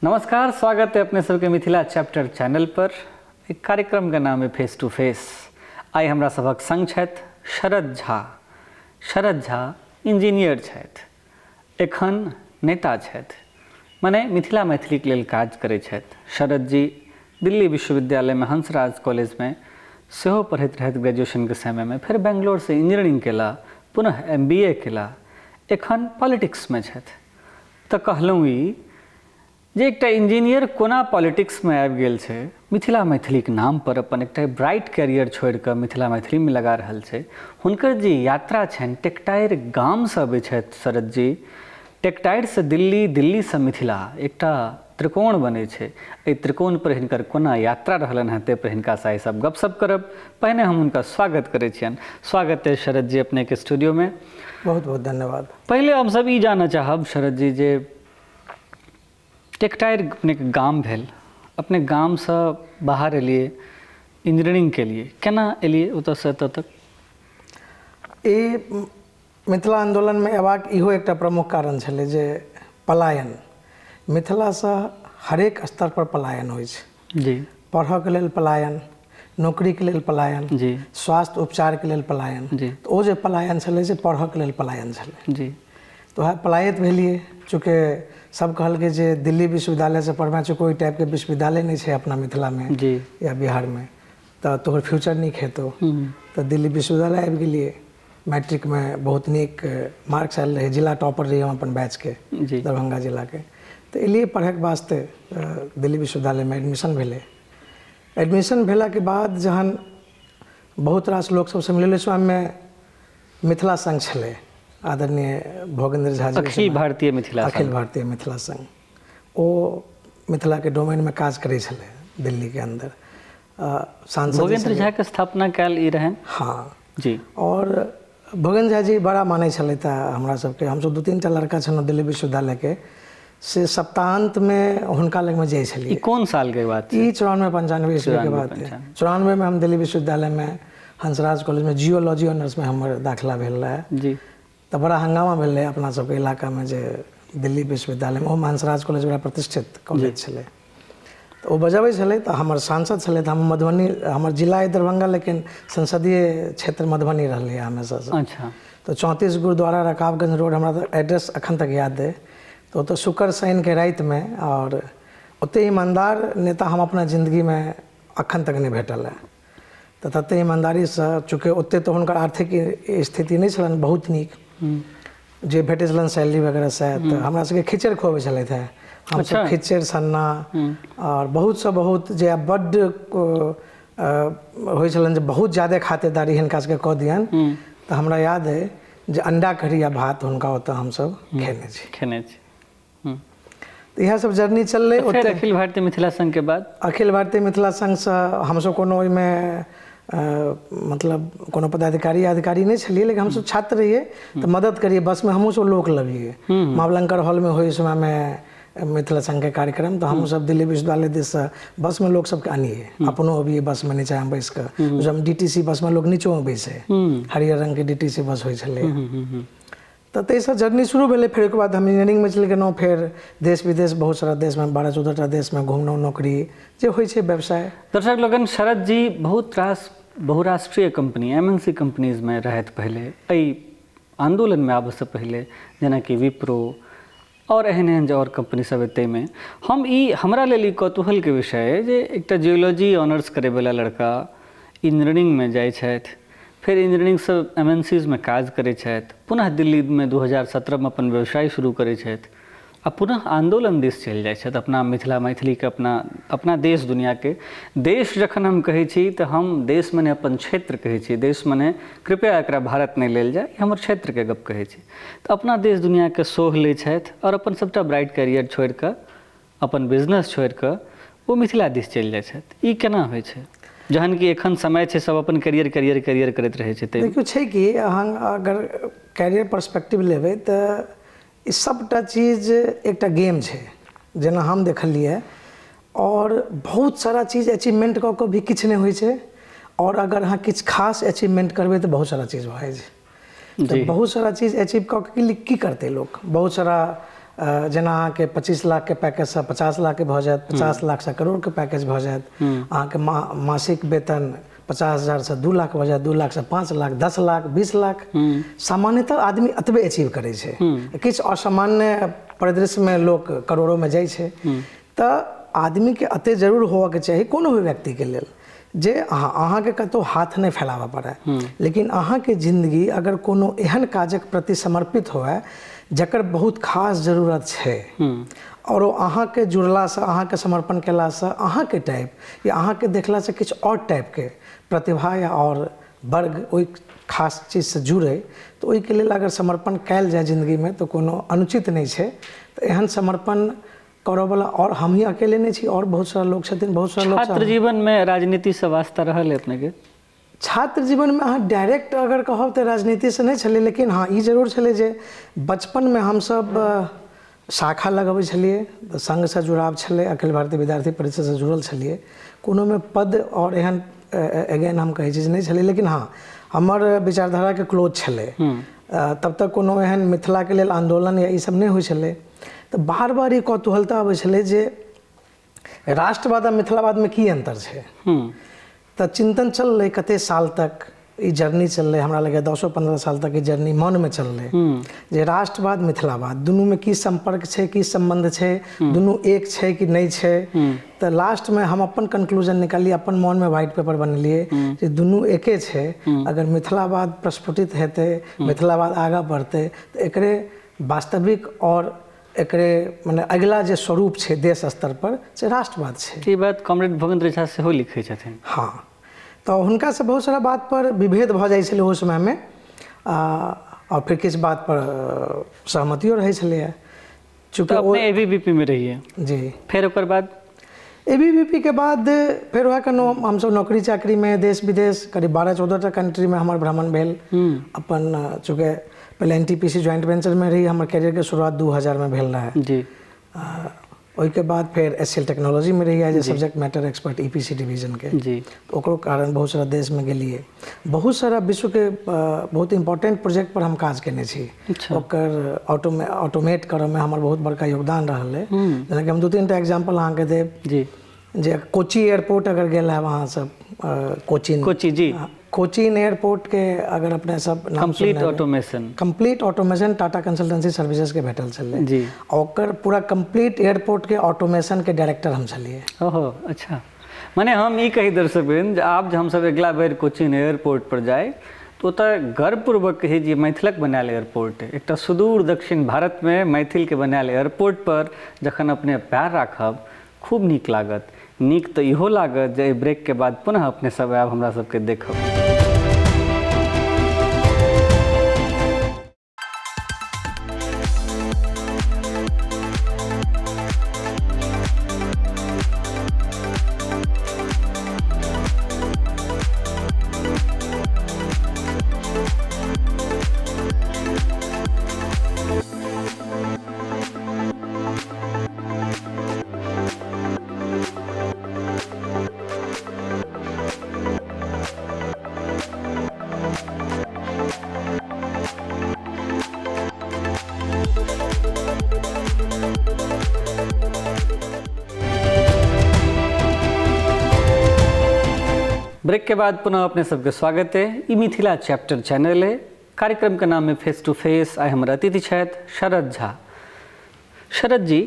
नमस्कार, स्वागत है अपने सबके मिथिला चैप्टर चैनल पर। एक कार्यक्रम के नाम है फेस टू फेस। आइ हमरा सभक संग छथि शरद झा। शरद झा इंजीनियर छथि, एखन नेता छथि, मने मिथिला मैथिलीके लेल काज करै छथि। शरद जी दिल्ली विश्वविद्यालयमे हंसराज कॉलेजमे सेहो पढ़ैत रहथि ग्रेजुएशनके समयमे, फेर बेंगलोरसँ इंजीनियरिंग केला, पुनः MBA केला, एखन पॉलिटिक्समे छथि। तऽ कहलहुँ ई जे एकटा इंजीनियर कोना पॉलिटिक्समे आबि गेल छै, मिथिला मैथिलीके नामपर अपन एकटा ब्राइट कैरियर छोड़िकऽ मिथिला मैथिलीमे लगा रहल छै। हुनकर जे यात्रा छनि, टेकटारि गामसँ अबै छथि शरद जी, टेकटारिसँ दिल्ली, दिल्लीसँ मिथिला, एकटा त्रिकोण बनै छै। एहि त्रिकोणपर हिनकर कोना यात्रा रहलनि हेँ ताहिपर हिनकासँ आइ सब गपशप करब। पहिने हम हुनका स्वागत करै छियनि। स्वागत है शरद जी अपनेके स्टूडियोमे। बहुत बहुत धन्यवाद। पहिले हमसब ई जानऽ चाहब शरद जी जे टेकटारि अपनेके गाम भेल, अपने गामसँ बाहर एलियै, इंजीनियरिंग केलियै, केना एलियै ओतऽसँ एतऽ तक? ई मिथिला आन्दोलनमे अयबाक इहो एकटा प्रमुख कारण छलै जे पलायन, मिथिलासँ हरेक स्तर पर पलायन होइ छै जी। पढ़ऽके लेल पलायन, नौकरीके लेल पलायन जी, स्वास्थ्य उपचारके लेल पलायन जी, तऽ ओ जे पलायन छलै से पढ़ऽके लेल पलायन छलै जी। तऽ वएह पलायित भेलियै। चूँकि सब कहलकै जे दिल्ली विश्वविद्यालयसँ पढ़बै, चूँकि ओहि टाइपके विश्वविद्यालय नहि छै अपना मिथिलामे जी या बिहारमे, तऽ तोहर फ्यूचर नीक हेतौ। तऽ दिल्ली विश्वविद्यालय आबि गेलियै। मैट्रिकमे बहुत नीक मार्क्स आयल रहै, जिला टॉपर रहियै हम अपन बैचके जी, दरभंगा जिलाके। तऽ एलियै पढ़ैके वास्ते, दिल्ली विश्वविद्यालयमे एडमिशन भेलै। एडमिशन भेलाके बाद जहन बहुत रास लोक सबसँ मिललै, ओहिमे मिथिला संघ छलै, आदरणीय भोगेन्द्र झा जी, अखिल भारतीय मिथिला अखिल भारतीय मिथिला संघ, ओ मिथिलाके डोमेनमे काज करै छलै दिल्लीके अन्दर। सांसद भोगेन्द्र झा के स्थापना कयल ई रहनि। हाँ जी। और भोगेन्द्र झा जी बड़ा मानै छलथि हमरा सबके। हमसब 2-3 टा लड़का छलहुँ दिल्ली विश्वविद्यालयके, से सप्ताहान्तमे हुनका लगमे जाइ छलियै। ई कोन सालके बात? ई 94-95 ईस्वीके बात। 94मे हम दिल्ली विश्वविद्यालयमे हंसराज कॉलेजमे जियोलॉजी ऑनर्समे हमर दाखिला भेल रहै जी। तऽ बड़ा हंगामा भेल रहै अपना सबके इलाकामे जे दिल्ली विश्वविद्यालयमे, ओहोमे हंसराज कॉलेज बड़ा प्रतिष्ठित कॉलेज छलै, तऽ ओ बजबै छलै। तऽ हमर सांसद छलै, तऽ हम मधुबनी, हमर जिला अइ दरभंगा लेकिन संसदीय क्षेत्र मधुबनी रहलै हमेशासँ। अच्छा। तऽ 34 गुरुद्वारा रकाबगंज रोड, हमरा तऽ एड्रेस अखन तक याद अइ। तऽ ओतऽ शुक्र शनिके रातिमे, आओर ओतेक ईमानदार नेता हम अपना जिन्दगीमे अखन तक नहि भेटल हँ। तऽ ततेक ईमानदारीसँ, चूँकि ओतेक तऽ हुनकर आर्थिक स्थिति नहि छलनि बहुत नीक, जे भेटै छलनि सैलरी वगैरह से, तऽ हमरा सबके खिचड़ि खुअबै छलथि हेँ। हमसब खिचड़ि सन्ना आओर बहुतसँ बहुत जे बड्ड होइ छलनि जे बहुत ज्यादे खातिरदारी हिनका सबके कऽ दियनि, तऽ हमरा याद अइ जे अंडा कढ़ी आ भात हुनका ओतऽ हमसब खेने छी। खेने छी। तऽ इएह सब जर्नी चललै। फेर अखिल भारतीय मिथिला संघ के बाद? अखिल भारतीय मिथिला संघसँ हमसब कोनो ओहिमे मतलब कोनो पदाधिकारी अधिकारी नहि छलियै, लेकिन हमसब छात्र रहियै तऽ मदद करियै। बसमे हमहूँ सब लोक लबियै। मावलंकर हॉलमे होइ समयमे मिथिला संघके कार्यक्रम, तऽ हमहूँ सब दिल्ली विश्वविद्यालय दिससँ बसमे लोक सबके अनियै, अपनो अबियै बसमे नीचाँमे बैस कऽ। जब DTC बसमे लोक नीचोमे बैसै, हरियर रङ्गके DTC बस होइ छलै। तऽ ताहिसँ जर्नी शुरू भेलै। फेर ओहिके बाद हम इंजीनियरिंगमे चलि गेलहुँ। फेर देश विदेश, बहुत सारा देशमे, 12-14 टा देशमे घुमलहुँ, नौकरी जे होइ छै व्यवसाय। दर्शक लोगन, शरद जी बहुत रास बहुराष्ट्रीय कंपनी MNC कंपनीजमे रहथि पहिले, एहि आन्दोलनमे आबऽसँ पहिले, जेनाकि विप्रो आओर एहन एहन जे आओर कंपनी सब ताहिमे। हम ई हमरा लेल ई कौतूहलके विषय अइ जे एकटा जियोलॉजी ऑनर्स करैवला लड़का इंजीनियरिंगमे जाइ छथि, फेर इंजीनियरिंगसँ MNCs मे काज करै छथि, पुनः दिल्लीमे 2017मे अपन व्यवसाय शुरू करै छथि आ पुनः आन्दोलन दिस चलि जाइ छथि। अपना मिथिला मैथिलीके, अपना अपना देश दुनिआके, देश जखन हम कहै छी तऽ हम देश मने अपन क्षेत्र कहै छी, देश मने कृपया एकरा भारत नहि लेल जाय, हमर क्षेत्रके गप कहै छी। तऽ अपना देश दुनिआके सोह लै छथि आओर अपन सबटा ब्राइट कैरियर छोड़िकऽ, अपन बिजनेस छोड़िकऽ ओ मिथिला दिस चलि जाइ छथि। ई केना होइ छै, जहन कि एखन समय छै सब अपन कैरियर कैरियर कैरियर करैत रहै छै? देखियौ, छै कि अहाँ अगर कैरियर पर्सपेक्टिव लेबै तऽ ई सबटा चीज एकटा गेम छै, जेना हम देखलियै। आओर बहुत सारा चीज अचीवमेंट कऽ कऽ भी किछु नहि होइ छै, आओर अगर अहाँ किछु खास अचीवमेंट करबै तऽ बहुत सारा चीज भऽ जाइ छै। तऽ बहुत सारा चीज अचीव कऽ के की करतै लोक? बहुत सारा जेना अहाँके 25 लाखके पैकेजसँ 50 लाखके भऽ जायत, 50 लाखसँ करोड़के पैकेज भऽ जायत, अहाँके मासिक वेतन 50 हजारसँ 2 लाख भऽ जायत, 2 लाखसँ 5 लाख, 10 लाख, 20 लाख। सामान्यतः आदमी एतबे अचीव करै छै। किछु असामान्य परिदृश्यमे लोक करोड़ोमे जाइ छै। तऽ आदमीके एते जरूर होबऽके चाही कोनो भी व्यक्तिके लेल जे अहाँके कतहु हाथ नहि फैलाबऽ पड़ै, लेकिन अहाँके जिन्दगी अगर कोनो एहन काजक प्रति समर्पित हुए जकर बहुत खास जरूरत छै और ओ अहाँके जुड़लासँ, अहाँके समर्पण केलासँ अहाँके टाइप या अहाँके देखलासँ किछु आओर टाइपके प्रतिभा या आओर वर्ग ओहि खास चीजसँ जुड़ै, तऽ ओहिके लेल अगर समर्पण कयल जाय जिन्दगीमे तऽ कोनो अनुचित नहि छै। तऽ एहन समर्पण करऽवला और हम ही अकेले नहि छी, और बहुत सारा लोग छथिन, बहुत सारा लोग। छात्र जीवनमे राजनीतिसँ वास्ता रहल अपनेके? छात्र जीवनमे अहाँ डायरेक्ट अगर कहब तऽ राजनीतिसँ नहि छलै, लेकिन हँ ई जरूर छलै जे बचपनमे हमसब शाखा लगबै छलियै तऽ संघसँ जुड़ाव छलै, अखिल भारतीय विद्यार्थी परिषदसँ जुड़ल छलियै। कोनोमे पद और एहन अगेन हम कहै छी जे नहि छलै, लेकिन हँ हमर विचारधाराके क्लोज छलै। तब तक कोनो एहन मिथिलाके लेल आन्दोलन या ई सब नहि होइ छलै। तऽ बार बार ई कौतूहलता अबै छलै जे राष्ट्रवाद आ मिथिलावादमे की अन्तर छै। तऽ चिंतन चललै कते साल तक ई जर्नी चललै, हमरा लगैए 10-15 साल तक ई जर्नी मनमे चललै जे राष्ट्रवाद मिथिलावाद दुनूमे की सम्पर्क छै, की सम्बन्ध छै, दुनू एक छै कि नहि छै। तऽ लास्टमे हम अपन कंक्लूजन निकाललियै, अपन मनमे व्हाइट पेपर बनेलियै जे दुनू एके छै। अगर मिथिलावाद प्रस्फुटित हेतै, मिथिलावाद आगाँ बढ़तै तऽ एकरे वास्तविक और एकरे मने अगिला जे स्वरूप छै देश स्तर पर से राष्ट्रवाद छै। ई बात कॉमरेड भोगेंद्र झा सेहो लिखै छथिन। हाँ, तऽ हुनकासँ बहुत सारा बात पर विभेद भऽ जाइ छलै ओहि समयमे, आओर फिर किछु बात पर सहमतियो रहै छलैए। चूँकि अपने एबीवीपी में रहिए जी, फेर ओकर बाद एबीवीपी के बाद फेर वएह कोनो हमसब नौकरी चाकरीमे देश विदेश करीब 12-14 टा कंट्रीमे हमर भ्रमण भेल। अपन चूँकि पहिले एनटीपीसी ज्वाइंट वेंचरमे रही, हमर कैरियरके शुरुआत 2000 में भेल रहै जी। ओहिके बाद फेर एसएल टेक्नोलॉजीमे रही as a subject matter expert EPC डिवीजनके जी। ओकरो कारण बहुत सारा देशमे गेलियै, बहुत सारा विश्वके बहुत इम्पोर्टेंट प्रोजेक्ट पर हम काज केने छी। ओकर ऑटोमेट करऽमे हमर बहुत बड़का योगदान रहल है। जेनाकि हम 2-3 टा एग्जाम्पल अहाँके देब जी। जे कोची एयरपोर्ट अगर गेल हैब अहाँ सब, कोचीन, कोची जी, कोचीन एयरपोर्ट के अगर अपने सब नाम complete automation, complete automation Tata consultancy services के भेटल छलै जी। ओकर पूरा कंप्लीट एयरपोर्ट के ऑटोमेशन के डायरेक्टर हम छलियै। ओहो अच्छा, माने हम ई कही दर्शकवृंद जे आब जे हमसब अगिला बेर कोचीन एयरपोर्ट पर जाय तो ओतऽ गर्वपूर्वक कही जे मैथिलक बनायल एयरपोर्ट, एकटा सुदूर दक्षिण भारतमे मैथिलके बनायल एयरपोर्ट पर जखन अपने पैर राखब खूब नीक लागत। नीक तऽ इहो लागत जे एहि ब्रेकके बाद पुनः अपने सब आयब हमरा सबके देखब। ब्रेक के बाद पुनः अपने सबके स्वागत है। ई मिथिला चैप्टर चैनल है, कार्यक्रम के नाम है फेस टू फेस। आइ हमर अतिथि छथि शरद झा। शरद जी,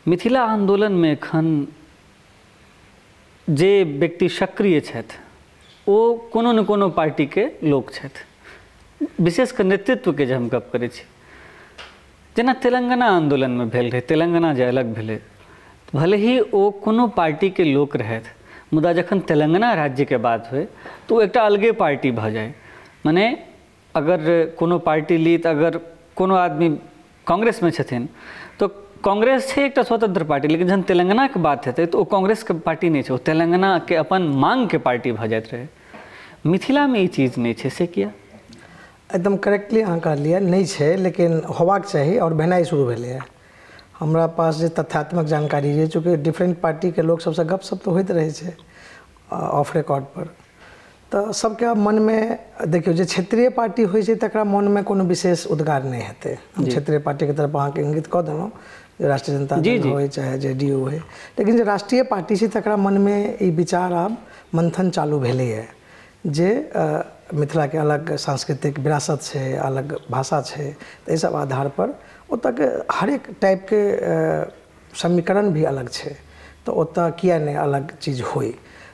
मिथिला आंदोलन में एखन जे व्यक्ति सक्रिय छथि ओ कोनो न कोनो पार्टी के लोक छथि, विशेष कर नेतृत्व के जे हम गप करै छी। जेना तेलंगाना आंदोलन में भेल रहै, तेलंगाना जे अलग भेलै, भले ही ओ कोनो पार्टी के लोक रहथि, मुदा जखन तेलंगाना राज्य के बात होइ तो एकटा अलगे पार्टी भऽ जाय। माने अगर कोनो पार्टी ली तऽ अगर कोनो आदमी कांग्रेसमे छथिन तो कांग्रेस छै एकटा स्वतंत्र पार्टी, लेकिन जहन तेलंगानाके बात हेतै तऽ ओ कांग्रेसके पार्टी नहि छै, ओ तेलंगानाके अपन मांगके पार्टी भऽ जाइत रहै। मिथिलामे ई चीज नहि छै, से किया? एकदम करेक्टली अहाँ कहलियै, नहि छै, लेकिन होबाक चाही और भेनाइ शुरू भेलैए। हमरा पास जे तथ्यात्मक जानकारी छै, चूँकि डिफरेंट पार्टीके लोक सबसँ गपशप तऽ होइत रहै छै ऑफ रिकॉर्ड पर, तऽ सबके आब मनमे देखियौ, जे क्षेत्रीय पार्टी होइ छै तकरा मनमे कोनो विशेष उद्गार नहि हेतै। हम क्षेत्रीय पार्टीके तरफ अहाँके इंगित कऽ देलहुँ, जे राष्ट्रीय जनता दल होइ चाहे JDU होइ, लेकिन जे राष्ट्रीय पार्टी छै तकरा मनमे ई विचार आब मंथन चालू भेलैए जे मिथिलाके अलग सांस्कृतिक विरासत छै, अलग भाषा छै, तऽ एहि सब आधारपर ओतऽके हरेक टाइपके समीकरण भी अलग छै, तऽ ओतऽ किया नहि अलग चीज होइ।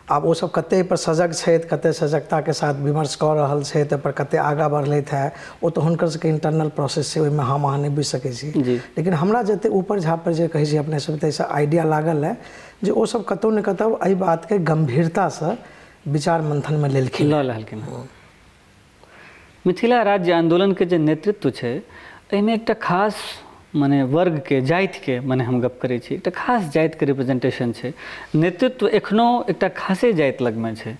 आब ओ सब कते पर सजग छथि, कते सजगताके साथ विमर्श कऽ रहल छथि, एहिपर कते आगाँ बढ़लथि है, ओ तऽ हुनकर सबके इंटरनल प्रोसेस छै, ओहिमे हम अहाँ नहि बुझि सकै छी। लेकिन हमरा जते ऊपर झापर जे कहै छी अपने सब, ताहिसँ आइडिया लागल है जे ओ सब कतहु ने कतहु एहि बातके गम्भीरतासँ विचार मंथनमे लेलखिन, लऽ लेलखिन। मिथिला राज्य आंदोलनके जे नेतृत्व छै एहिमे एकटा खास मने वर्गके जातिके मने हम गप करै छी, एकटा खास जातिके रिप्रेजेंटेशन छै, नेतृत्व एखनो एकटा खासे जाति लगमे छै।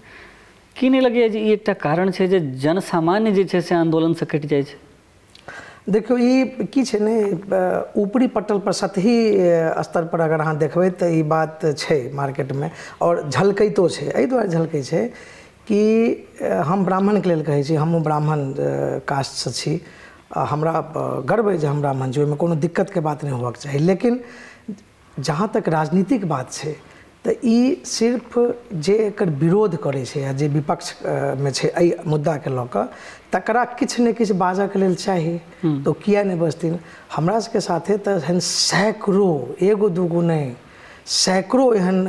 की नहि लगैए जे ई एकटा कारण छै जे जनसामान्य जे छै से आंदोलनसँ कटि जाइ छै? देखियौ, ई की छै ने, ऊपरी पटल पर सतही स्तर पर अगर अहाँ देखबै तऽ ई बात छै मार्केटमे आओर झलकैतो छै। एहि दुआरे झलकै छै कि हम ब्राह्मणके लेल कहै छी, हमहूँ ब्राह्मण कास्टसँ छी, हमरा गर्व अइ जे हम ब्राह्मण छी, ओहिमे कोनो दिक्कतके बात नहि होबाक चाही। लेकिन जहाँ तक राजनीतिक बात छै तऽ ई सिर्फ जे एकर विरोध करै छै या जे विपक्षमे छै एहि मुद्दाके लऽ कऽ, तकरा किछु ने किछु बाजऽके लेल चाही, तऽ किया नहि बजथिन। हमरा सबके साथे तऽ एहन सैकड़ो, एगो दूगो नहि, सैकड़ो एहन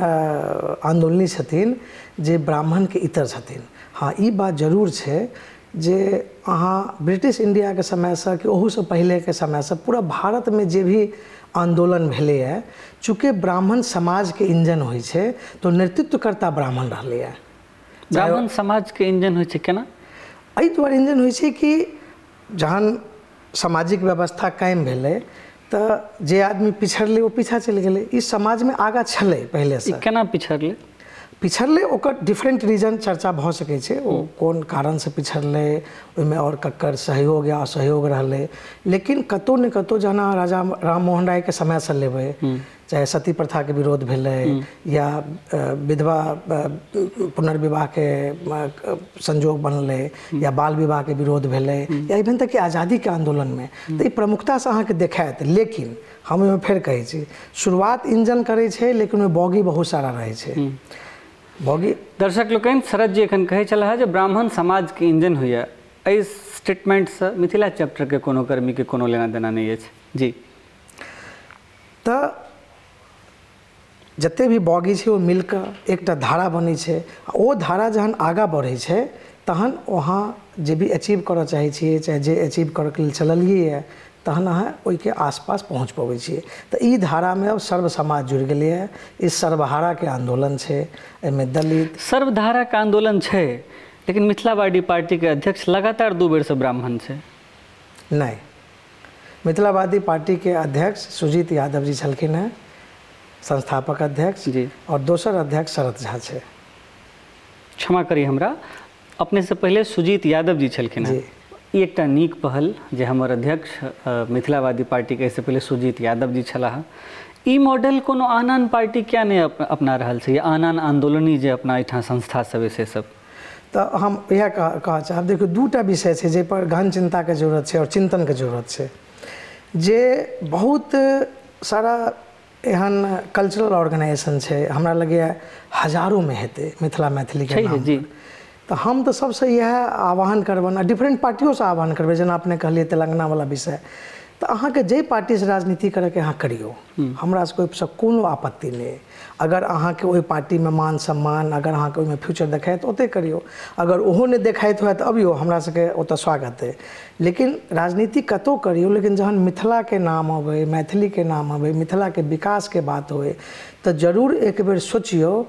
आन्दोलनी छथिन जे ब्राह्मणके इतर छथिन। हाँ, ई बात जरूर छै जे अहाँ ब्रिटिश इंडियाके समयसँ कि ओहूसँ पहिलेके समयसँ पूरा भारतमे जे भी आन्दोलन भेलैए, चूँकि ब्राह्मण समाजके इंजन होइ छै तऽ नेतृत्वकर्ता ब्राह्मण रहलैए। ब्राह्मण समाजके इंजन होइ छै केना? एहि दुआरे इंजन होइ छै कि जहन सामाजिक व्यवस्था कायम भेलै तऽ जे आदमी पिछड़लै ओ पीछा चलि गेलै। ई समाजमे आगाँ छलै पहिलेसँ। केना पिछड़लै? पिछड़लै ओकर डिफरेंट रीजन चर्चा भऽ सकै छै, ओ कोन कारणसँ पिछड़लै, ओहिमे आओर ककर सहयोग या असहयोग रहलै। लेकिन कतहु ने कतहु जहन अहाँ राजा राम मोहन रायके समयसँ लेबै, चाहे सती प्रथाके विरोध भेलै या विधवा पुनर्विवाहके संजोग बनलै या बाल विवाहके विरोध भेलै या इवन तक कि आज़ादीके आन्दोलनमे, तऽ ई प्रमुखतासँ अहाँके देखायत। लेकिन हम ओहिमे फेर कहै छी, शुरुआत इंजन करै छै लेकिन ओहिमे बॉगी बहुत सारा रहै छै। बॉगी दर्शक लोकनि, शरद जी एखन कहै छलाह जे ब्राह्मण समाजके इंजन होइए, एहि स्टेटमेंटसँ मिथिला चैप्टरके कोनो कर्मीके कोनो लेना देना नहि अछि। जी, तऽ जते भी बॉगी छै ओ मिलकऽ एकटा धारा बनै छै, आ ओ धारा जहन आगाँ बढ़ै छै तहन अहाँ जे भी अचीव करऽ चाहै छियै, चाहे जे अचीव करऽके लेल चललियै, तहन अहाँ ओहिके आसपास पहुँच पबै छियै। तऽ ई धारामे अब सर्व समाज जुड़ि गेलैए। ई सर्वहाराके आन्दोलन छै, एहिमे दलित सर्वधाराके आन्दोलन छै, लेकिन मिथिलावादी पार्टीके अध्यक्ष लगातार 2 बेरसँ ब्राह्मण छै। नहि, मिथिलावादी पार्टीके अध्यक्ष सुजीत यादव जी छलखिन हेँ, संस्थापक अध्यक्ष जी, और दोसर अध्यक्ष शरद झा छै। क्षमा करी हमरा, अपने से पहले सुजीत यादव जी छलखिन हेँ। ई एकटा नीक पहल जे हमर अध्यक्ष मिथिलावादी पार्टीके एहिसँ पहले सुजीत यादव जी छलाह। ई मॉडल कोनो आन आन पार्टी किया नहि अपना रहल छै, या आन आन आन्दोलनी जे अपना एहिठाम संस्था सब से सब? तऽ हम इएह कहऽ चाहब, देखियौ दूटा विषय छै जाहिपर गहन चिन्ताके जरूरत छै और चिन्तनके जरूरत छै। जे बहुत सारा एहन कल्चरल ऑर्गेनाइजेशन छै, हमरा लगैए हजारोमे हेतै मिथिला मैथिलीके नाम जी। तऽ हम तऽ सबसँ इएह आह्वान करबनि आ डिफरेंट पार्टियोसँ आह्वान करबै, जेना अपने कहलियै तेलंगानावला विषय, तऽ अहाँके जाहि पार्टीसँ राजनीति करैके अहाँ करियौ, हमरा सबके ओहिसँ कोनो आपत्ति नहि। अगर अहाँके ओहि पार्टीमे मान सम्मान, अगर अहाँके ओहिमे फ्यूचर देखायत ओतहि करियौ, अगर ओहो नहि देखाइत हुए तऽ अबियौ, हमरा सबके ओतऽ स्वागत अइ। लेकिन राजनीति कतहु करियौ, लेकिन जहन मिथिलाके नाम अबै, मैथिलीके नाम अबै, मिथिलाके विकासके बात होइ, तऽ जरूर एक बेर सोचियौ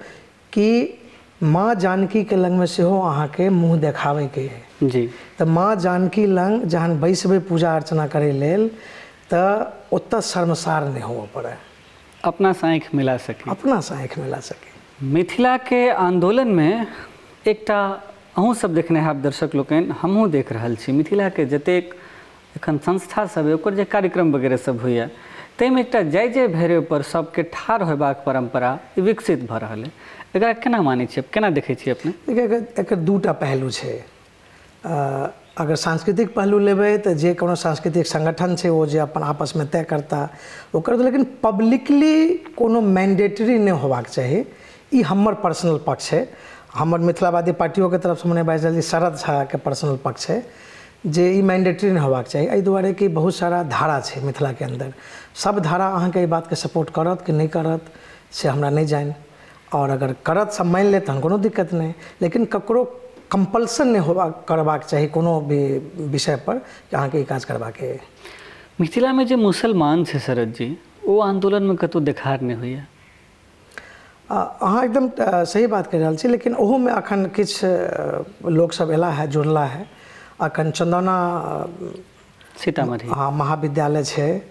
कि माँ जानकीके लगमे सेहो अहाँके मुँह देखाबैके अइ जी। तऽ माँ जानकी लग जहन बैसबै पूजा अर्चना करै लेल तऽ ओतऽ शर्मसार नहि होबऽ पड़ै, अपनासँ आँखि मिला सकी, अपनासँ आँखि मिला सकी। मिथिलाके आन्दोलनमे एकटा अहूँ सब देखने हैब दर्शक लोकनि, हमहूँ देख रहल छी, मिथिलाके जतेक एखन संस्था सब अइ ओकर जे कार्यक्रम वगैरह सब होइए ताहिमे एकटा जय जय भैरव पर सबके ठाढ़ होयबाक परम्परा विकसित भऽ रहल अइ, एकरा केना मानै छियै, केना देखै छियै अपने? देखियौ, एकर दूटा पहलू छै। अगर सांस्कृतिक पहलू लेबै तऽ जे कोनो सांस्कृतिक संगठन छै ओ जे अपन आपसमे तय करता ओकर, लेकिन पब्लिकली कोनो मैंडेटरी नहि होबाक चाही। ई हमर पर्सनल पक्ष है। हमर मिथिलावादी पार्टियोके तरफसँ हम नहि बाजि रहल छी, शरद झाके पर्सनल पक्ष है जे ई मैंडेटरी नहि होबाक चाही। एहि दुआरे कि बहुत सारा धारा छै मिथिलाके अन्दर, सब धारा अहाँके एहि बातके सपोर्ट करत कि नहि करत से हमरा नहि जानि, और अगर करत सब मानि लेत तहन कोनो दिक्कत नहि, लेकिन ककरो कम्पल्सन नहि होबा करबाक चाही कोनो भी विषय पर कि अहाँके ई काज करबाक अइ। मिथिलामे जे मुसलमान छै शरद जी, ओ आन्दोलनमे कतहु देखार नहि होइए। अहाँ एकदम सही बात कहि रहल छी, लेकिन ओहूमे अखन किछु लोकसब एला है, जुड़ला है। अखन चंदौना सीतामढ़ी हाँ महाविद्यालय छै,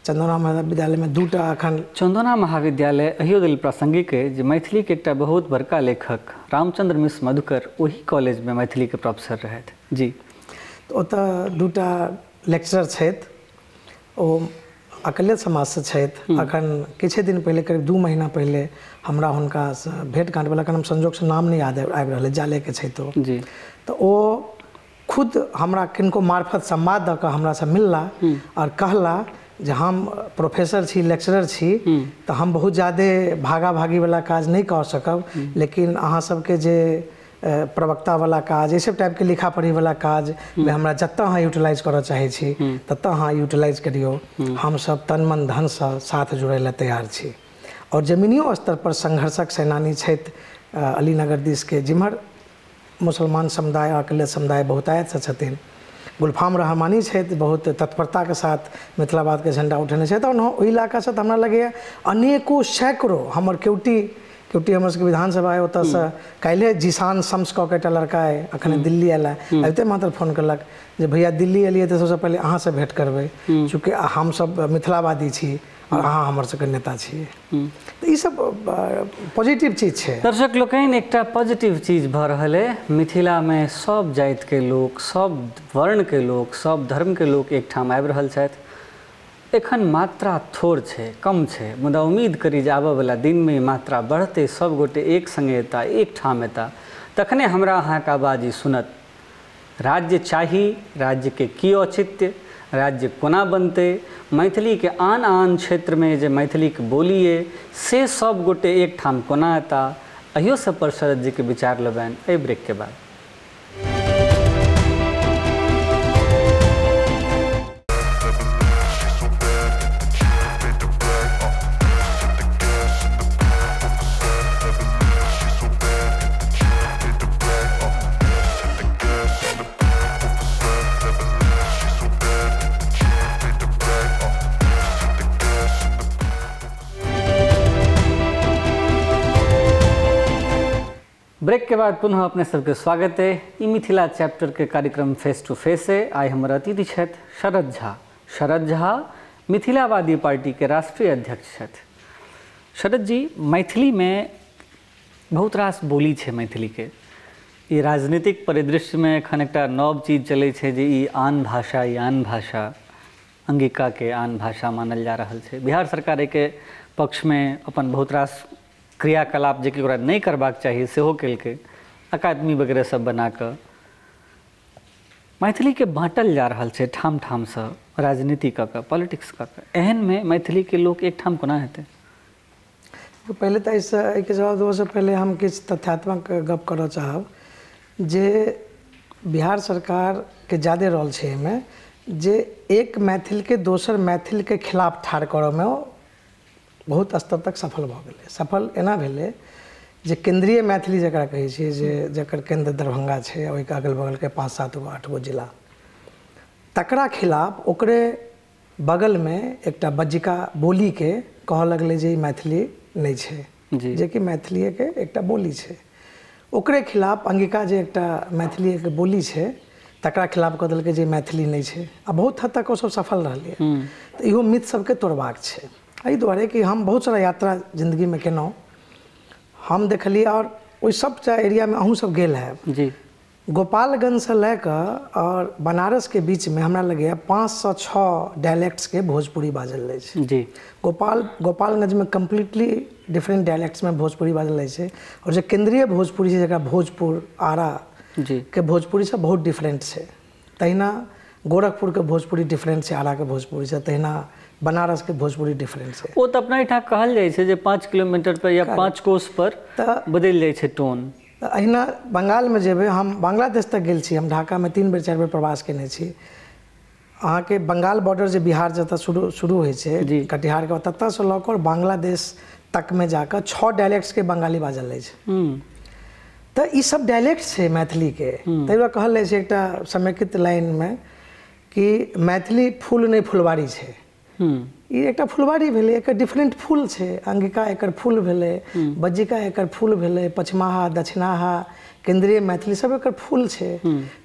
चंदौना महाविद्यालयमे दूटा अखन चंदौना महाविद्यालय अहियो लेल प्रासंगिक अइ जे मैथिलीके एकटा बहुत बड़का लेखक रामचंद्र मिश्र मधुकर ओही कॉलेजमे मैथिलीके प्रोफेसर रहथि जी। तऽ ओतऽ दूटा लेक्चरर छथि, ओ अकलियत समाजसँ छथि। अखन किछु दिन पहिले, करीब 2 महीना पहिले हमरा हुनकासँ भेँट घाँट भेल। अखन हम संजोगसँ नाम नहि याद आबि रहल अइ, जालेके छथि ओ जी। तऽ ओ खुद हमरा किनको मार्फत संवाद दऽ कऽ हमरासँ मिलला आओर कहला जे हम प्रोफेसर छी, लेक्चरर छी, तऽ हम बहुत ज्यादे भागा भागीवला काज नहि कऽ सकब, लेकिन अहाँ सबके जे प्रवक्तावला काज, एहि सब टाइपके लिखा पढ़ीवला काजमे हमरा जतऽ अहाँ यूटिलाइज करऽ चाहै छी ततऽ अहाँ यूटिलाइज करियौ, हमसब तन मन धनसँ साथ जुड़ै लए तैयार छी। आओर जमीनियो स्तर पर संघर्षक सेनानी छथि अलीनगर दिसके, जिम्हर मुसलमान समुदाय अकलियत समुदाय बहुतायतसँ छथिन। गुलफाम रहमानी छथि, बहुत तत्परताके साथ मिथिलावादके झंडा उठेने छथि। और ओहि इलाकासँ तऽ हमरा लगैए अनेको सैकड़ो हमर केवटी केवटी हमर सबके विधानसभा है, ओतऽसँ काल्हिए जीशान शम्स कऽ के एकटा लड़का है, अखन दिल्ली आयल है, अबिते मात्र फोन केलक जे भैया दिल्ली एलियै तऽ सबसँ पहिले अहाँसँ भेँट करबै, चूँकि हमसब मिथिलावादी छी और अहाँ हमर सबके नेता छी। तऽ ई सब पॉजिटिव चीज छै। दर्शक लोकनि, एकटा पॉजिटिव चीज भऽ रहल अइ, मिथिलामे सब जातिके लोक, सब वर्णके लोक, सब धर्मके लोक एकठाम आबि रहल छथि। एखन मात्रा थोड़ छै, कम छै, मुदा उम्मीद करी जे आबऽवला दिनमे मात्रा बढ़तै, सब गोटे एक सङ्गे एता, एकठाम एता, तखने हमरा अहाँके आवाज ई सुनत। राज्य चाही, राज्यके की औचित्य, राज्य कोना बनतै, मैथिलीके आन आन क्षेत्रमे जे मैथिलीके बोली अइ से सब गोटे एकठाम कोना एता, अहियो सब पर शरद जीके विचार लेबनि एहि ब्रेकके बाद। ब्रेक के बाद पुनः अपने सबके स्वागत है। ई मिथिला चैप्टर के कार्यक्रम फेस टू फेस है। आइ हमर अतिथि छथि शरद झा। शरद झा मिथिलावादी पार्टी के राष्ट्रीय अध्यक्ष छथि। शरद जी, मैथिली में बहुत रास बोली छै मैथिली के। ई राजनीतिक परिदृश्य में एखन एकटा नव चीज चलै छै जे ई आन भाषा, ई आन भाषा, अंगिका के आन भाषा मानल जा रहल छै। बिहार सरकार एहिके पक्ष में अपन बहुत रास क्रियाकलाप जे कि ओकरा नहि करबाक चाही सेहो केलकै, अकादमी वगैरह सब बनाकऽ मैथिलीके बाँटल जा रहल छै ठाम ठामसँ राजनीति कऽ कऽ, पॉलिटिक्स कऽ कऽ। एहनमे मैथिलीके लोक एकठाम कोना हेतै? पहिले तऽ एहिसँ एहिके जवाब देबऽसँ पहिले हम किछु तथ्यात्मक गप करऽ चाहब जे बिहार सरकारके ज्यादे रोल छै एहिमे, जे एक मैथिलके दोसर मैथिलके खिलाफ ठाढ़ करऽमे बहुत स्तर तक सफल भऽ गेलै। सफल एना भेलै जे केंद्रीय मैथिली जकरा कहै छियै, जे जकर केंद्र दरभंगा छै, ओहिके अगल बगलके 5 7 गो 8 गो जिला, तकरा खिलाफ ओकरे बगलमे एकटा बज्जिका बोलीके कहऽ लगलै जे ई मैथिली नहि छै, जेकि मैथिलीएके एकटा बोली छै। ओकरे खिलाफ अंगिका जे एकटा मैथिलीएके बोली छै तकरा खिलाफ कऽ देलकै जे मैथिली नहि छै। आ बहुत हद तक ओसब सफल रहलै। तऽ इहो मिथ सबके तोड़बाक छै। एहि दुआरे कि हम बहुत सारा यात्रा जिन्दगीमे केलहुँ, हम देखलियै, और ओहि सब एरियामे अहूँ सब गेल हैब जी। गोपालगंजसँ लए कऽ आओर बनारसके बीचमे हमरा लगैए 5 सँ 6 डायलेक्ट्सके भोजपुरी बाजल जाइ छै। गोपालगंजमे कम्प्लीटली डिफरेंट डायलेक्ट्समे भोजपुरी बाजल जाइ छै आओर जे केंद्रीय भोजपुरी छै, जकरा भोजपुर, आरा के भोजपुरीसँ बहुत डिफरेंट छै। तहिना गोरखपुरके भोजपुरी डिफरेंट छै आराके भोजपुरीसँ, तहिना बनारसके भोजपुरी डिफरेंट छै। ओ तऽ अपना एहिठाम कहल जाइ छै जे 5 किलोमीटर पर या 5 कोस पर तऽ बदलि जाइ छै टोन। तऽ अहिना बंगालमे जेबै। हम बांग्लादेश तक गेल छी, हम ढाकामे 3 बेर, 4 बेर प्रवास केने छी। अहाँके बंगाल बॉर्डर जे बिहार जतऽ शुरू शुरू होइ छै, कटिहारके, ततऽसँ लऽ कऽ बांग्लादेश तकमे जाकऽ छओ डायलेक्ट्सके बंगाली बाजल जाइ छै। तऽ ई सब डायलेक्ट छै मैथिलीके। ताहि दुआरे कहल जाइ छै एकटा समेकित लाइनमे कि मैथिली फूल नहि फुलवारी छै। ई एकटा फुलवारी भेलै, एकर डिफरेंट फूल छै। अंगिका एकर फूल भेलै, बज्जिका एकर फूल भेलै, पछमाहा, दक्षिणाहा, केंद्रीय मैथिली सब एकर फूल छै।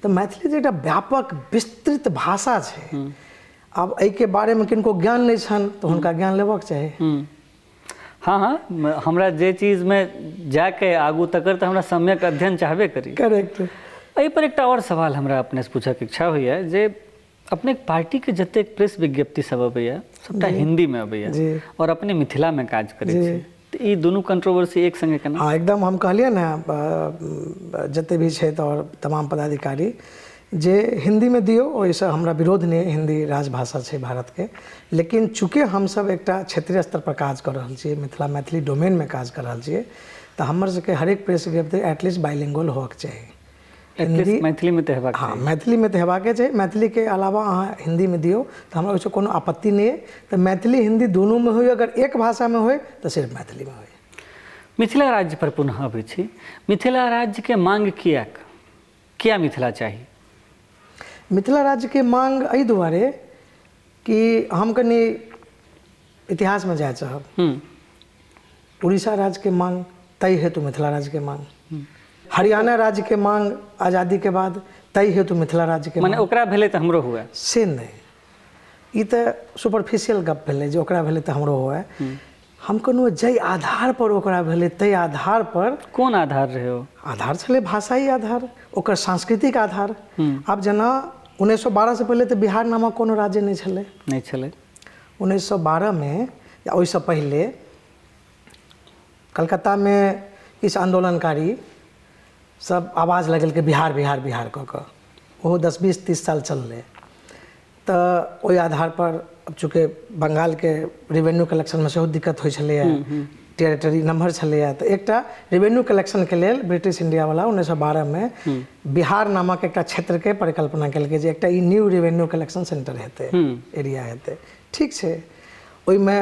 तऽ मैथिली जे एकटा व्यापक विस्तृत भाषा छै, आब एहिके बारेमे किनको ज्ञान नहि छनि तऽ हुनका ज्ञान लेबक चाही। हँ हँ हमरा जे चीजमे जाके आगू तकर तऽ हमरा सम्यक अध्ययन चाहबे करी। एहि पर एकटा आओर सवाल हमरा अपनेसँ पूछऽके इच्छा होइए जे अपने पार्टीके जतेक प्रेस विज्ञप्ति सब अबैया, सबटा हिन्दीमे अबैया आओर अपने मिथिलामे काज करै छी, तऽ ई दुनू कंट्रोवर्सी एक संगे केना? हँ, एकदम। हम कहलियै ने, जते भी छथि आओर तमाम पदाधिकारी, जे हिन्दीमे दियौ, ओहिसँ हमरा विरोध नहि। हिन्दी राजभाषा छै भारतके, लेकिन चूँकि हमसब एकटा क्षेत्रीय स्तर पर काज कऽ रहल छियै, मिथिला मैथिली डोमेनमे काज कऽ रहल छियै, तऽ हमर सबके हरेक प्रेस विज्ञप्ति एटलीस्ट बाइलिंगुअल होबक चाही। एटलीस्ट मैथिलीमे तऽ हेबाक। हँ, मैथिलीमे तऽ हेबाके छै। मैथिलीके अलावा अहाँ हिन्दीमे दियौ तऽ हमरा ओहिसँ कोनो आपत्ति नहि अइ। तऽ मैथिली हिन्दी दुनूमे होइ, अगर एक भाषामे होइ तऽ सिर्फ मैथिलीमे होइ। मिथिला राज्य पर पुनः अबै छी। मिथिला राज्यके मांग किएक? किया मिथिला चाही? मिथिला राज्यके मांग एहि दुआरे कि हम कनि इतिहासमे जाय चाहब। उड़ीसा राज्यके मांग ताहि हेतु मिथिला राज्यके मांग, हरियाणा राज्यके मांग आज़ादीके बाद ताहि हेतु मिथिला राज्यके। मने ओकरा भेलै तऽ हमरो हुए? से नहि, ई तऽ सुपरफिशियल गप भेलै जे ओकरा भेलै तऽ हमरो हुए। हम कहलहुँ, जाहि आधार पर ओकरा भेलै ताहि आधार पर। कोन आधार रहै ओ? आधार छलै भाषाई आधार, ओकर सांस्कृतिक आधार। आब जेना 1912सँ पहिले तऽ बिहार नामक कोनो राज्य नहि छलै। नहि छलै। 1912मे या ओहिसँ पहिले कलकत्तामे किछु आन्दोलनकारी सब आवाज लगेलकै बिहार, बिहार, बिहार कऽ कऽ। ओहो 10, 20, 30 साल चललै। तऽ ओहि आधार पर अब चूँकि बंगालके रेवेन्यू कलेक्शनमे सेहो दिक्कत होइ छलैए, टेरिटरी नम्हर छलैए, तऽ एकटा रेवेन्यू कलेक्शनके लेल ब्रिटिश इंडियावला 1912मे बिहार नामक एकटा क्षेत्रके परिकल्पना केलकै जे एकटा ई न्यू रेवेन्यू कलेक्शन सेंटर हेतै, एरिया हेतै। ठीक छै, ओहिमे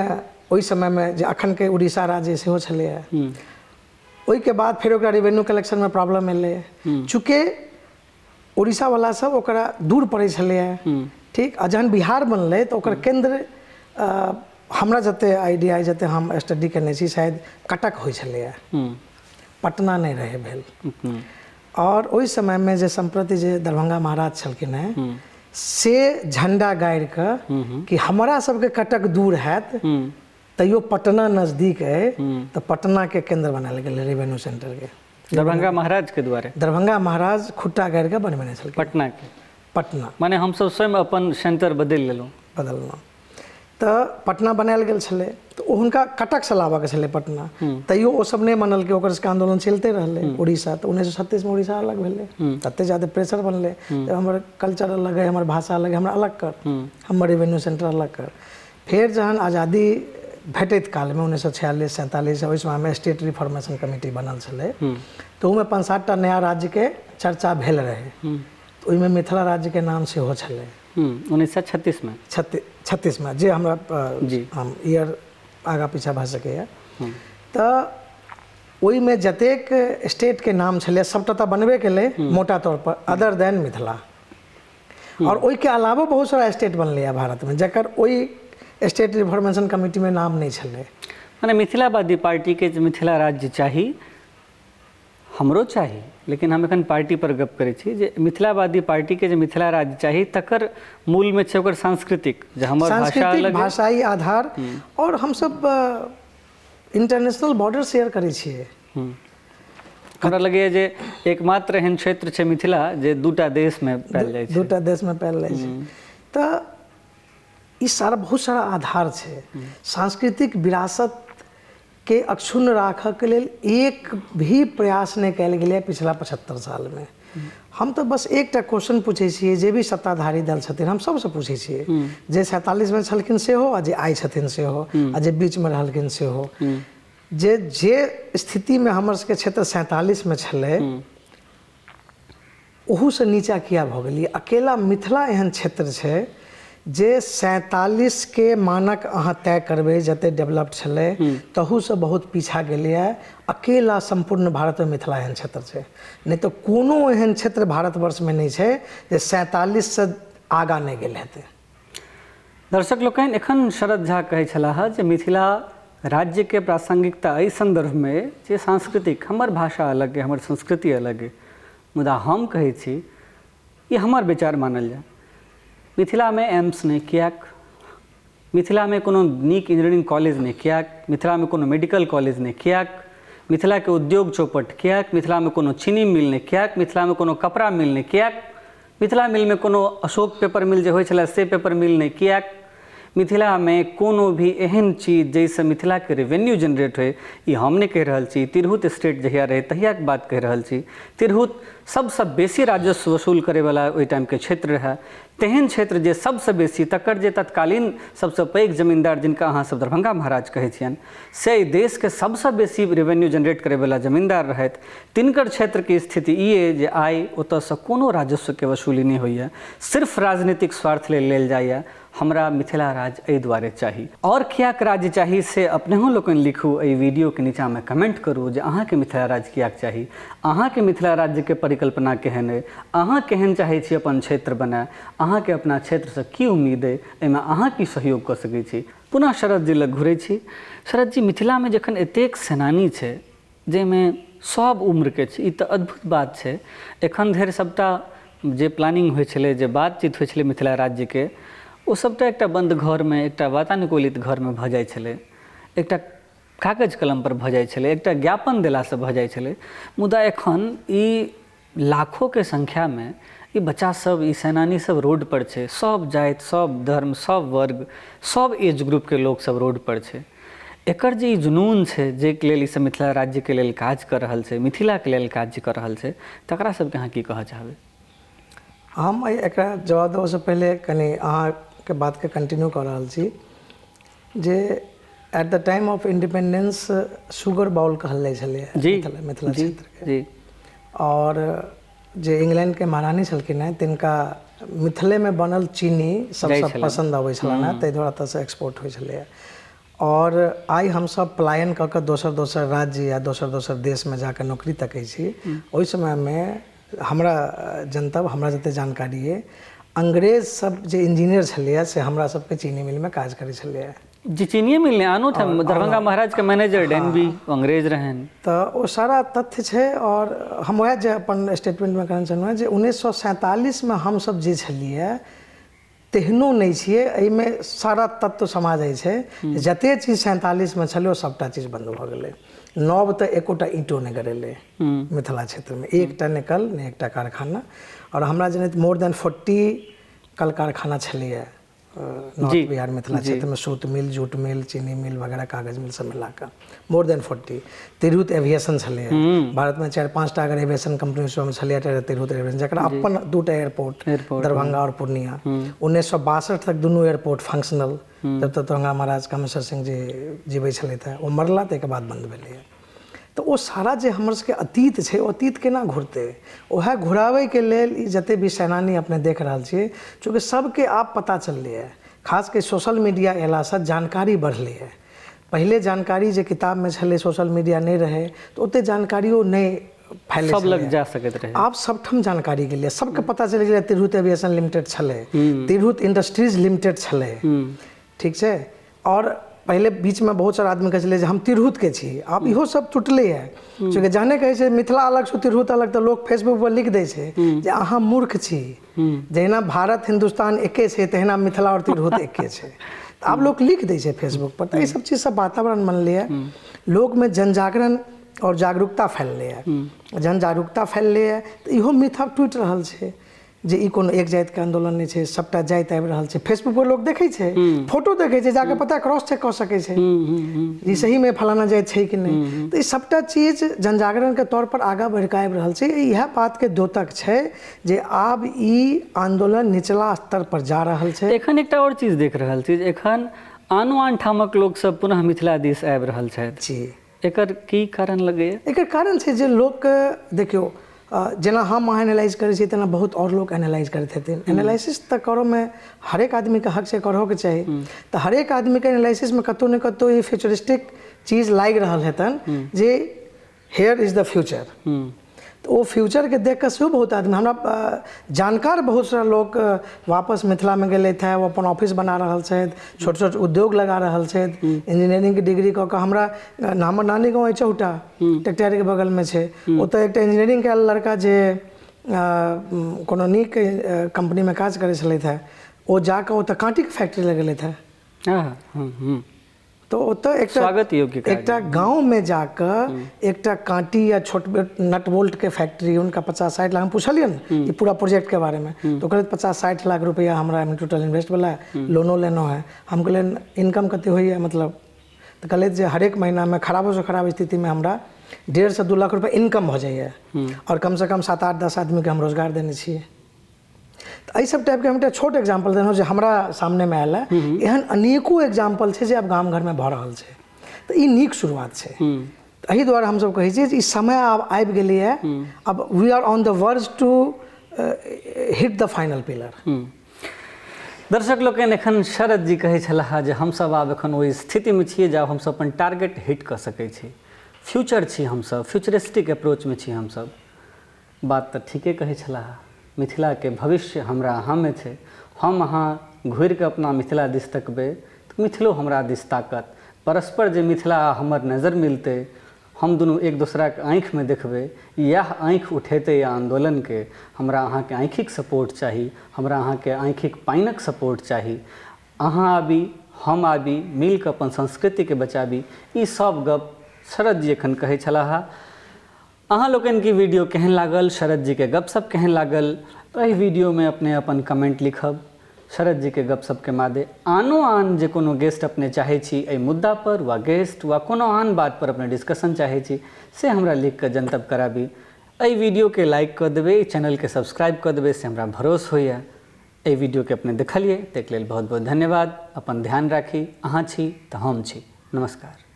ओहि समयमे जे अखनके उड़ीसा राज्य सेहो छलैए। ओहिके बाद फेर ओकरा रेवेन्यू कलेक्शनमे प्रॉब्लम एलै, चूँकि उड़ीसावला सब ओकरा दूर पड़ै छलैए। ठीक, आ जहन बिहार बनलै तऽ ओकर केन्द्र हमरा जते आइडिया अइ, जते हम स्टडी केने छी, शायद कटक होइ छलैए, पटना नहि रहै भेल। आओर ओहि समयमे जे सम्प्रति जे दरभंगा महाराज छलखिन हेँ, से झण्डा गाड़ि कऽ कि हमरा सबके कटक दूर हैत, तैयो पटना नजदीक अइ, तऽ पटनाके केन्द्र बनायल गेलै रेवेन्यू सेंटरके। दरभंगा महाराज के द्वारे? दरभंगा महाराज खुट्टा गाड़ि कऽ बनबेने छलखिन। पटना के? पटना। माने हमसब स्वयं अपन सेंटर बदलि लेलहुँ। बदललहुँ। तऽ पटना बनायल गेल छलै, तऽ ओ हुनका कटकसँ लाबऽके छलै पटना, तैयो ओ सब नहि मानलकै। ओकर सबके आन्दोलन चलिते रहलै उड़ीसा, तऽ 1936मे उड़ीसा अलग भेलै। तते ज्यादा प्रेशर बनलै तऽ हमर कल्चर अलग है, हमर भाषा अलग है, हमरा अलग कर, हमर रेवेन्यू सेंटर अलग कर। फेर जहन आज़ादी भेटैत कालमे 1946, 47, ओहि समयमे स्टेट रिफॉर्मेशन कमिटी बनल छलै, तऽ ओहिमे पाँच सातटा नया राज्यके चर्चा भेल रहै, तऽ ओहिमे मिथिला राज्यके नाम सेहो छलै। 1936मे? 36मे, जे हमरा हम ईयर आगा पीछा भऽ सकैए। तऽ ओहिमे जतेक स्टेटके नाम छलै, सबटा तऽ बनबे केलै मोटा तौर पर, अदर देन मिथिला। आओर ओहिके अलावो बहुत सारा स्टेट बनलैए भारतमे, जकर ओहि स्टेट रिफॉर्मेशन कमिटीमे नाम नहि छलै। माने मिथिलावादी पार्टीके जे मिथिला राज्य चाही, हमरो चाही, लेकिन हम एखन पार्टी पर गप करै छी, जे मिथिलावादी पार्टीके जे मिथिला राज्य चाही, तकर मूलमे छै ओकर सांस्कृतिक, जे हमर भाषा सांस्कृतिक अलग अइ। भाषाई आधार, आओर हमसब इंटरनेशनल बॉर्डर शेयर करै छियै। हमरा लगैए जे एकमात्र एहन क्षेत्र छै मिथिला जे दूटा देशमे पायल जाइ छै। दूटा देशमे पायल जाइ छै। तऽ ई सारा बहुत सारा आधार छै। सांस्कृतिक विरासत के अक्षुण्ण राखऽके लेल एक भी प्रयास नहि कयल गेलै पिछला 75 सालमे। हम तऽ बस एकटा क्वेश्चन पूछै छियै, जे भी सत्ताधारी दल छथिन हम सबसँ पूछै छियै, जे 47मे छलखिन सेहो आ जे आइ छथिन सेहो आ जे बीचमे रहलखिन सेहो, जे जे स्थितिमे हमर सबके क्षेत्र 47मे छलै ओहूसँ नीचा किया भऽ गेलियै? अकेला मिथिला एहन क्षेत्र छै जे 47के मानक अहाँ तय करबै जते डेवलप्ड छलै तहूसँ बहुत पीछा गेलैए। अकेला सम्पूर्ण भारतमे मिथिला एहन क्षेत्र छै, नहि तऽ कोनो एहन क्षेत्र भारतवर्षमे नहि छै जे 47सँ आगाँ नहि गेल हेतै। दर्शक लोकनि, एखन शरद झा कहै छलाह जे मिथिला राज्यके प्रासंगिकता एहि सन्दर्भमे जे सांस्कृतिक, हमर भाषा अलग अइ, हमर संस्कृति अलग अइ, मुदा हम कहै छी ई हमर विचार मानल जाय, मिथिलामे एम्स नहि किएक, मिथिलामे कोनो नीक इंजीनियरिंग कॉलेज नहि किएक, मिथिलामे कोनो मेडिकल कॉलेज नहि किएक, मिथिलाके उद्योग चौपट किएक, मिथिलामे कोनो चीनी मिल नहि किएक, मिथिलामे कोनो कपड़ा मिल नहि किएक, मिथिला मिलमे कोनो अशोक पेपर मिल जे होइ छलै से पेपर मिल नहि किएक, मिथिलामे कोनो भी एहन चीज जाहिसँ मिथिलाके रेवेन्यू जनरेट होइ, ई हम नहि कहि रहल छी, तिरहुत स्टेट जहिया रहै तहियाके बात कहि रहल छी। तिरहुत सबसँ बेसी राजस्व वसूल करैवला ओहि टाइमके क्षेत्र रहै, तेहन क्षेत्र जे सबसँ बेसी, तकर जे तत्कालीन सबसँ पैघ जमींदार जिनका अहाँ सब दरभंगा महाराज कहै छियनि, से एहि देशके सबसँ बेसी रेवेन्यू जनरेट करैवला जमींदार रहथि, तिनकर क्षेत्रके स्थिति ई अइ जे आइ ओतऽसँ कोनो राजस्वके वसूली नहि होइए, सिर्फ राजनीतिक स्वार्थ लेल लेल जाइए। हमरा मिथिला राज्य एहि दुआरे चाही। आओर कियाक राज्य चाही से अपनेहो लोकनि लिखू, एहि वीडियोके नीचाँमे कमेंट करू जे अहाँके मिथिला राज्य कियाक चाही, अहाँके मिथिला राज्यके परिकल्पना केहन अइ, अहाँ केहन चाहै छी अपन क्षेत्र बनाय, अहाँके अपना क्षेत्रसँ की उम्मीद अइ, एहिमे अहाँ की सहयोग कऽ सकै छी। पुनः शरद जी लग घुरै छी। शरद जी, मिथिलामे जखन एतेक सेनानी छै जाहिमे सब उम्रके छै, ई तऽ अद्भुत बात छै। एखन धरि सबटा जे प्लानिंग होइ छलै, जे बातचीत होइ छलै मिथिला राज्यके, ओ सबटा एकटा बन्द घरमे, एकटा वातानुकूलित घरमे भऽ जाइ छलै, एकटा कागज कलमपर भऽ जाइ छलै, एकटा ज्ञापन देलासँ भऽ जाइ छलै। मुदा एखन ई लाखोके संख्यामे ई बच्चा सब, ई सेनानी सब रोड पर छै, सब जाति, सब धर्म, सब वर्ग, सब एज ग्रुपके लोक सब रोड पर छै। एकर जे ई जुनून छै जाहिके लेल ई सब मिथिला राज्यके लेल काज कऽ रहल छै, मिथिलाके लेल काज कऽ रहल छै, तकरा सबके अहाँ की कहऽ चाहबै? हम एकरा जवाब देबऽसँ पहिले कनि अहाँके बातके कंटिन्यू कऽ रहल छी जे at the time of independence sugar bowl कहल जाइ छलैए मिथिला क्षेत्रके। आओर जे इंग्लैंडके महारानी छलखिन हेँ तिनका मिथिलेमे बनल चीनी सबसँ पसन्द अबै छलनि हेँ, ताहि दुआरे एतऽसँ एक्सपोर्ट होइ छलैए। आओर आइ हमसब पलायन कऽ कऽ दोसर दोसर राज्य या दोसर दोसर देशमे जाकऽ नौकरी तकै छी। ओहि समयमे हमरा जनतब, हमरा जते जानकारी अइ, अंग्रेज सब जे इंजीनियर छलैए से हमरा सबके चीनी मिलमे काज करै छलैए। जी, चीनिए मिल नहि, आनो ठाम दरभंगा महाराज के मैनेजर डैनबी अंग्रेज रहनि। तऽ ओ सारा तथ्य छै। आओर हम वएह जे अपन स्टेटमेंटमे कहने छलहुँ हेँ जे 1947मे हमसब जे छलियै तेहनो नहि छियै, एहिमे सारा तत्व समा जाइ छै। जते चीज 47मे छलै ओ सबटा चीज बन्द भऽ गेलै। नव तऽ एकोटा ईंटो नहि गड़ेलै मिथिला क्षेत्रमे, एकटा नहि कल, नहि एकटा कारखाना। आओर हमरा जनैत मोर देन 40 कल कारखाना छलैए नॉर्थ बिहार मिथिला क्षेत्रमे, सूत मिल, जूट मिल, चीनी मिल वगैरह, कागज मिल सब मिला कऽ मोर देन 40। तिरहुत एविएशन छलैए, भारतमे 4-5 टा अगर एविएशन कंपनी सबमे छलैए तिरहुत एविएशन, जकरा अपन 2टा एयरपोर्ट, दरभंगा और पूर्णिया। 1962 तक दुनू एयरपोर्ट फंक्शनल, जब तक दरभंगा महाराज कामेश्वर सिंह जी जीबै छलथि हेँ, ओ मरला ताहिके बाद बन्द भेलैए। तऽ ओ सारा जे हमर सबके अतीत छै ओ अतीत केना घुरतै, उएह घुराबैके लेल ई जते भी सेनानी अपने देख रहल छियै, चूँकि सबके आब पता चललैए, खास कऽ सोशल मीडिया अयलासँ जानकारी बढ़लैए। पहिले जानकारी जे किताबमे छलै, सोशल मीडिया नहि रहै तऽ ओते जानकारियो नहि फैलै सब लग जा सकैत रहै। आब सबठाम जानकारी गेलै, सबके पता चलि गेलै तिरहुत एविएशन लिमिटेड छलै, तिरहुत इंडस्ट्रीज लिमिटेड छलै, ठीक छै। आओर पहिले बीचमे बहुत सारा आदमी कहै छलै जे हम तिरहुतके छी, आब इहो सब टूटलैए। चूँकि जहने कहै छै मिथिला अलग छै तिरहुत अलग, तऽ लोक फेसबुक पर लिख दै छै जे अहाँ मूर्ख छी। जहिना भारत हिन्दुस्तान एके छै तहिना मिथिला आओर तिरहुत एके छै, तऽ आब लोक लिख दै छै फेसबुक पर। तऽ एहि सब चीजसँ वातावरण बनलैए, लोकमे जनजागरण आओर जागरूकता फैललैए। जहन जागरूकता फैललैए तऽ इहो मिथ आब टूटि रहल छै जे ई कोनो एक जातिके आन्दोलन नहि छै, सबटा जाति आबि रहल छै। फेसबुक पर लोक देखै छै, फोटो देखै छै, जाके पता क्रॉस चेक कऽ सकै छै जे सहीमे फलाना जाति छै कि नहि। तऽ ई सबटा चीज जनजागरणके तौर पर आगाँ बढ़ि कऽ आबि रहल छै। इएह बातके द्योतक छै जे आब ई आन्दोलन निचला स्तर पर जा रहल छै। एखन एकटा आओर चीज देख रहल छी, एखन आनो आन ठामक लोकसब पुनः मिथिला दिस आबि रहल छथि। जी, एकर की कारण लगैए? एकर कारण छै जे लोक देखियौ, जेना हम अहाँ एनालाइज करै छियै तेना बहुत आओर लोक एनालाइज करैत हेथिन। एनालिसिस तऽ करऽमे हरेक आदमीके हक छै, करहोके चाही। तऽ हरेक आदमीके एनालिसिसमे कतहु ने कतहु ई फ्यूचरिस्टिक चीज लागि रहल हेतनि जे हेयर is the future. तऽ ओ फ्यूचरके देख कऽ सेहो बहुत आदमी, हमरा जानकार बहुत सारा लोक वापस मिथिलामे गेलथि हेँ, ओ अपन ऑफिस बना रहल छथि, छोट छोट उद्योग लगा रहल छथि। इंजीनियरिंगके डिग्री कऽ कऽ हमरा, हमर नानी गाँव अछि चौटा, टेक्टारके बगलमे छै, ओतऽ एकटा इंजीनियरिंग कयल लड़का जे कोनो नीक कम्पनीमे काज करै छलथि हेँ, ओ जाकऽ ओतऽ काँटीके फैक्ट्री लगेलथि हेँ। तऽ ओतऽ एकटा स्वागत योग्य एकटा गाँवमे जाकऽ एकटा काँटी या छोट नट बोल्टके फैक्ट्री, हुनका 50-60 लाख, हम पुछलियनि ई पूरा प्रोजेक्टके बारेमे, तऽ ओ कहलथि 50-60 लाख रुपैआ हमरा एहिमे टोटल इन्वेस्ट भेला, लोनो लेलहुँ हेँ। हम कहलियनि इनकम कते होइए मतलब? तऽ कहलथि जे हरेक महीनामे खराबोसँ खराब स्थितिमे हमरा 1.5 से 2 लाख रुपैआ इनकम भऽ जाइए आओर कमसँ कम 7-8-10 आदमीके हम रोजगार देने छियै। तऽ एहि सब टाइपके हम एकटा छोट एग्जाम्पल देलहुँ जे हमरा सामनेमे आयल है। एहन अनेको एग्जाम्पल छै जे आब गाम घरमे भऽ रहल छै। तऽ ई नीक शुरुआत छै। तऽ एहि दुआरे हमसब कहै छियै जे ई समय आब आबि गेलैए, आब we are on the verge to hit the final pillar. दर्शक लोकनि, एखन शरद जी कहै छलाह जे हमसब आब एखन ओहि स्थितिमे छियै जे आब हमसब अपन टारगेट हिट कऽ सकै छी, फ्यूचर छी हमसब, फ्यूचरिस्टिक अप्रोचमे छी हमसब। बात तऽ ठीके कहै छलाह, मिथिलाके भविष्य हमरा अहाँमे छै। हम अहाँ घुरिकऽ अपना मिथिला दिस तकबै तऽ मिथिलो हमरा दिस ताकत। परस्पर जे मिथिला आ हमर नजर मिलतै, हम दुनू एक दोसराके आँखिमे देखबै, इएह आँखि उठेतै आन्दोलनके। हमरा अहाँके आँखिक सपोर्ट चाही, हमरा अहाँके आँखिक पानिक सपोर्ट चाही। अहाँ आबी, हम आबी, मिलकऽ अपन संस्कृतिके बचाबी। ई सब गप शरद जी एखन कहै छलाह। अहाँ लोकनिके वीडियो केहन लागल, शरद जीके गपशप केहन लागल, एहि वीडियोमे अपने अपन कमेंट लिखब। शरद जीके गपशपके मादे आनो आन जे कोनो गेस्ट अपने चाहै छी एहि मुद्दा पर वा गेस्ट वा कोनो आन बात पर अपने डिस्कशन चाहै छी, से हमरा लिख कऽ जनतब कराबी। एहि वीडियोके लाइक कऽ देबै, एहि चैनलके सब्सक्राइब कऽ देबै, से हमरा भरोस होइए। एहि वीडियोके अपने देखलियै ताहिके लेल बहुत बहुत धन्यवाद। अपन ध्यान राखी, अहाँ छी तऽ हम छी। नमस्कार।